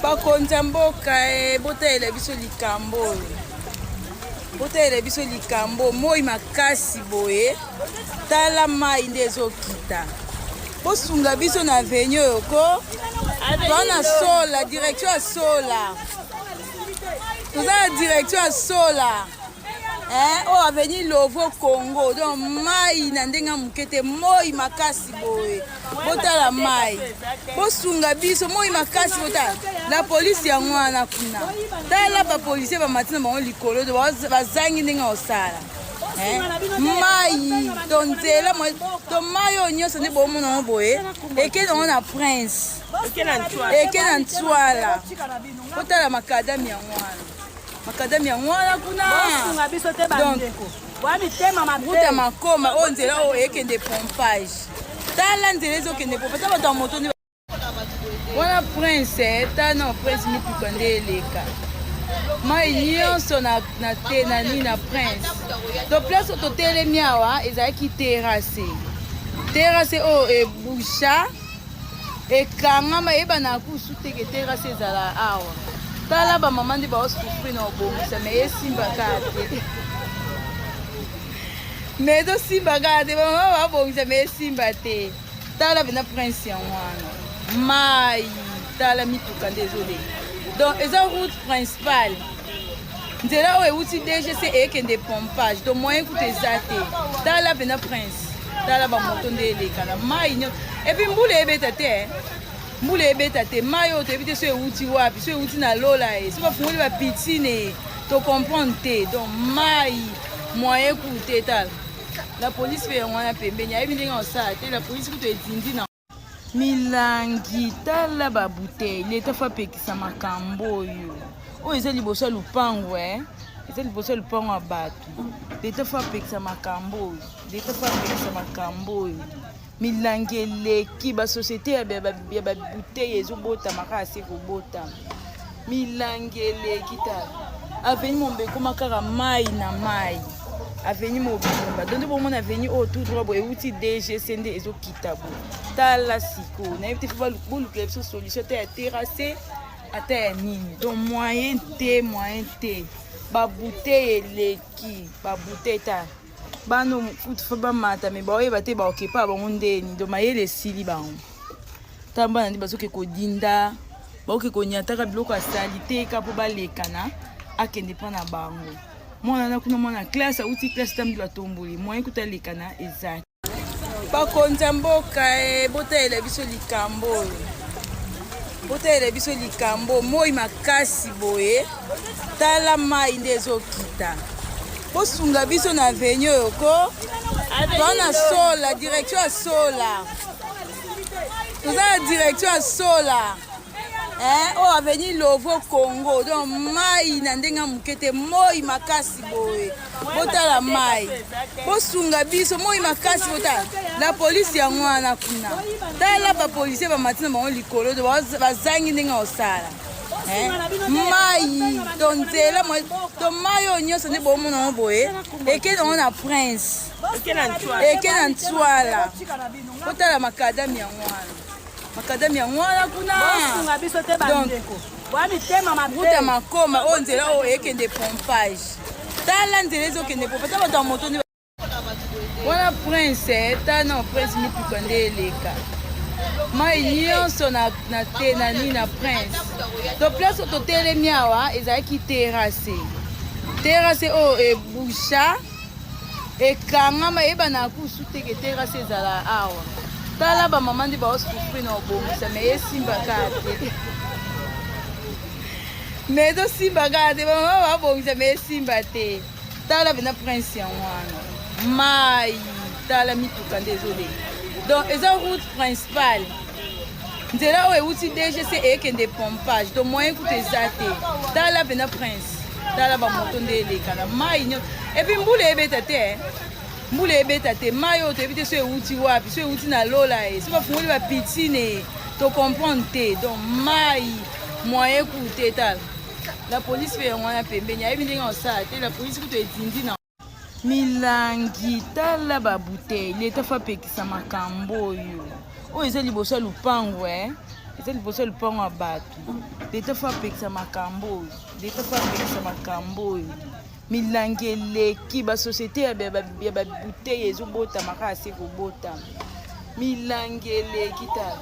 Bakonzi ya mboka e, botalela biso likambo oyo, botalela biso likambo. Moi makasi boye, tala mai nde ezokita. Bosunga biso na avenue oyo ko toa na sola, direction ya sola, toza na direction ya sola. Eh, oyo avenue Lovo Congo, donc mai na ndenge ya moke te, moi makasi boye. Botala mai, bosunga biso, moi makasi. Botala la polisi yango wana kuna, tala bapolisier bamati na bango likolo, bazangi ndenge kosala. Eh, mai to nzela to mai oyo nyonso nde bomona yango boye, ekende yango na Prince, eke na Ntswala. Botala makadami yango wana, makadami yango wana kuna. Donc route ya Makoma oyo, nzela oyo ekende pompage. Tala nzela ezokende pompage, ta bato ya moto nde wana. Prince, ta na Prince, mituka nde eleka, mai nyonso na te na nini na Prince. To place oyo totelemi awa ezalaki terrasse, terrasse oyo ebusha, ekangama, eyebana kusu teke terrasse ezala awa. Tala bamama nde baosouffrir na kobongisa, me esimba kaka te, me ezosimba kaka te. Bamama babongisa, me esimba te. Tala mpena Prince yango wana, mai, tala mituka nde ezoleka. Donc eza route principale, nzela oyo euti DGC ekende pompage, donc moyen kutu eza te. Tala mpena Prince, tala bamoto nde eleka na mai nyonso. Et puis mbula ebeta te, mbula ebeta te. Mai oyo toyebi te so euti wapi, so euti na lola e, so bafungoli bapiscine, tocomprendre te. Donc mai, moyen kutu te. Tala la police mpe yango wana pembeni, ayebi ndenge osala te. La police kutu etindi na milangi, tala babouteille. Leta faut apekisa makambo oyo. Oyo eza liboso ya lupango, e eza liboso ya lupango ya bato. Leta faut apekisa makambo oyo, leta faut apekisa makambo oyo. Milangi eleki, basociété ya babouteille ezobotama kaka se kobotama, milangi eleki. Tala avenue mombe, ekoma kaka mai na mai, avenue mobimba. Donc nde bomona avenue oyo tout droit boye, euti DGC nde ezokita boye. Tala sikoyo, nayebi te, faut bolukela biso solution ata ya terrasse, ata ya nini. Donc moyen te, moyen te, babouteille eleki, babouteille. Ta bana kutu faut bamata, me baoyeba te baokepa bango ndeni. Donc mayele esili bango. Ntango bana nde bazoke kodinda, baoke koniataka biloko ya sali te ka mpo balekana, akende mpa na bango. Mwana na kuna, mwana classe auti classe, ta mbi batomboli, moyen kuta alekana eza. Bakonzi ya mboka e, botalela biso likambo oyo, botalela biso likambo. Moi makasi boye, tala mai nde ezokita. Bosunga biso na avenue oyo ko toa na sola, direction ya sola, toza na direction ya sola. Eh, oyo avenue Lovo Congo, donc mai na ndenge ya moke te, moi makasi boye. Botala mai, bosunga biso, moi makasi. Botala la polisi yango wana kuna, tala bapolisier bamati na bango likolo, bazangi ndenge kosala. Eh, mai to nzela to mai oyo nyonso nde bomona yango boye, ekende yango na Prince, eke na Ntswala. Botala makadami yango wana, makadami yango wana kuna. Donc route ya Makoma oyo, nzela oyo ekende pompage. Tala nzela ezokende pompage, ta bato ya moto nde wana. Prince, ta na Prince, mituka nde eleka, mai nyonso na te na nini na Prince. To place oyo totelemi awa ezalaki terrasse, terrasse oyo ebusha, ekangama, eyebana kusu teke terrasse ezala awa. Tala bamama nde baosouffrir na kobongisa, me esimba kaka te, me ezosimba kaka te. Bamama babongisa, me esimba te. Tala mpena Prince yango wana, mai, tala mituka nde ezoleka. Donc eza route principale, nzela oyo euti DGC ekende pompage, donc moyen kutu eza te. Tala mpena Prince, tala bamoto nde eleka na mai nyonso. Et puis mbula ebeta te, mbula ebeta te. Mai oyo toyebi te so euti wapi, so euti na lola e, so bafungoli bapiscine, tocomprendre te. Donc mai, moyen kutu te. Tala la police mpe yango wana pembeni, ayebi ndenge osala te. La police kutu etindi na milangi, tala babouteille. Leta faut apekisa makambo oyo. Oyo eza liboso ya lupango, e eza. Eza liboso ya lopango ya bato. Leta fo apekisa makambo oyo, leta fo apekisa makambo oyo. Milangi eleki, basociété ya babouteille ezobotama kaka se kobotama. Milangi eleki. Tala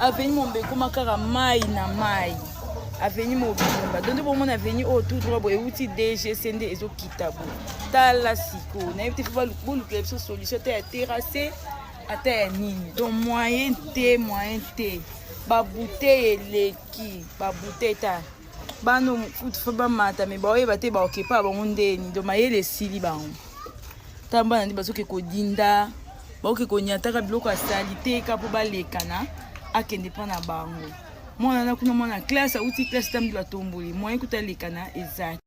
avenue mombe, ekoma kaka mai na mai. Avenue mobimba, donc nde bomona avenue oyo tout droit boye, euti DGC nde ezokita boye. Tala sikoyo, nayebi te, fo bolukela biso solution ata ya terrasse, ata ya nini. Donc moyen te, moyen te, babouteille eleki, babouteille. Ta bana kutu fo bamata, me baoyeba te baokepa bango ndeni. Donc mayele esili bango. Tala bana nde bazoke kodinda, baoke koniataka biloko ya sali te ka mpo balekana, akende mpa na bango. Mwana na kuna, mwana classe, auti classe, tambi batomboli, moyen kuta alekana eza.